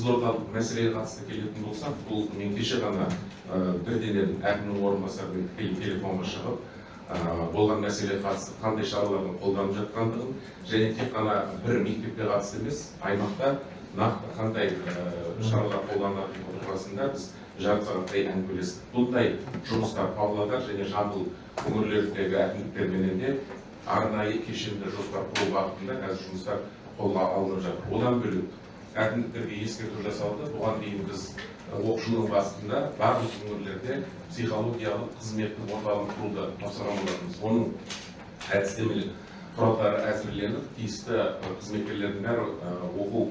Қызылордалық мәселеге қатысты келетін болсақ, бұл мен кеше ғана бірден едім, әкімнің орынбасарымен тікелей телефонға шығып, болған мәселеге қатысты қандай шаралардың қолданып жатқандығын және тек қана бір мектепке қатысты емес, аймақта нақты қандай шаралар қолданылатындығы турасында біз жарты сағаттай әңгімелестік. Бұндай жұмыстар Павлодар және Жамбыл өңірлеріндегі әкімдіктерменен де арнайы кешенді жоспар құру бағытында қазір жұмыстар қолға алынып жатыр. Одан бөлек әкімдіктерге ескерту жасалды. Бұған дейін біз оқу жылының басында барлық өңірлерде психологиялық қызметтің орталығын құруды тапсырған болатынбыз. Оның әдістемелік құралдары әзірленіп, тиісті қызметкерлердің бәрі оқу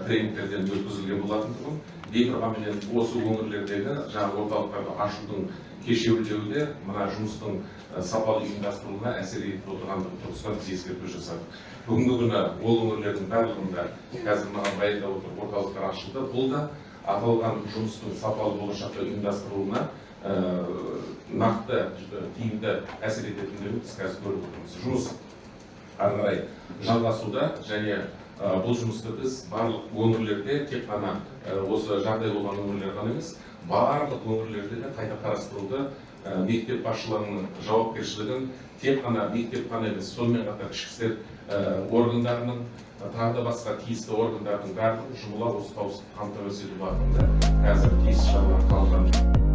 тренингтерден өткізілген болатындығын, дей тұрғанменен осы өңірлердегі жаңа орталықтарды ашудың кешеуілдеуі де мына жұмыстың сапалы ұйымдастырылуына әсер етіп отырғандығы тұрғысынан біз ескерту жасадық. Бүгінгі күні ол өңірлердің барлығында қазір маған баяндап отыр, орталықтар ашылды. Бұл да аталған жұмыстың сапалы болашақта ұйымдастырылуына нақты, тиімді әсер ететіндігін біз қазір көріп отырмыз. Жұмыс ары қарай жалғасуда және бұл жұмысты біз барлық өңірлерде, тек қана осы жағдай болған өңірлер ғана емес, барлық өңірлерде де қайта қарастыруды, мектеп басшыларының жауапкершілігін, тек қана мектеп қана емес, сонымен қатар ішкі істер органдарының, тағы да басқа тиісті органдардың барлығын жұмыла осы қауіпсіздікті қамтамасыз ету бағытында қазір тиісті шаралар қабылданып